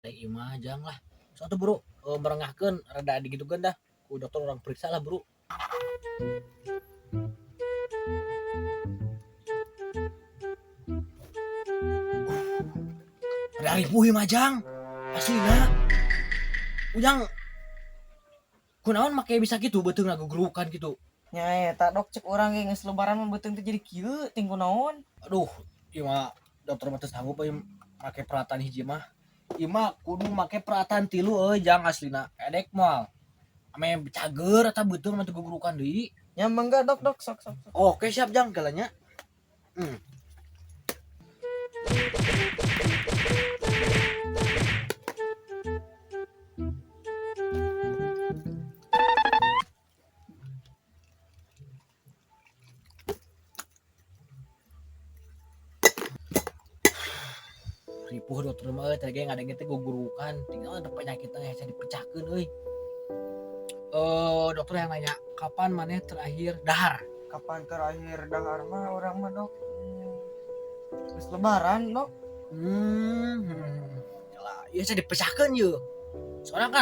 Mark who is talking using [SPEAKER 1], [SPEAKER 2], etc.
[SPEAKER 1] Teh ieu mah, Jang, lah. Sok atuh, Bro, merengahkeun rada digitukeun dah. Ku dokter urang periksa lah, Bro. Rada ripuh ieu mah, Jang. Aslina. Ujang kunaon make bisa gitu beuteungna gugurukan gitu?
[SPEAKER 2] Nya eta, Dok, cek urang ge geus lebaran mah beuteung teh jadi kieu ting kunaon.
[SPEAKER 1] Aduh, ieu mah dokter mah teu sanggup euy make peralatan hiji mah. Ieu mah kudu make peralatan tilu euy, Jang, aslina. Edek moal. Ame cager eta beuteung mah teu gugurukan deui.
[SPEAKER 2] Nya mangga, Dok, Dok, sok sok sok.
[SPEAKER 1] Oke, siap, Jang, galanya. Ripuh dokter mah euy, tadi ge ngadenge teh gugurukan, tinggal ada penyakit teh hese dipecahkeun euy. Eh, dokter yang nanya, kapan maneh terakhir dahar?
[SPEAKER 2] Kapan terakhir dahar mah urang mah, Dok? Geus lebaran, Dok.
[SPEAKER 1] Lah, ieu hese dipecahkeun yeuh. Soalnya kan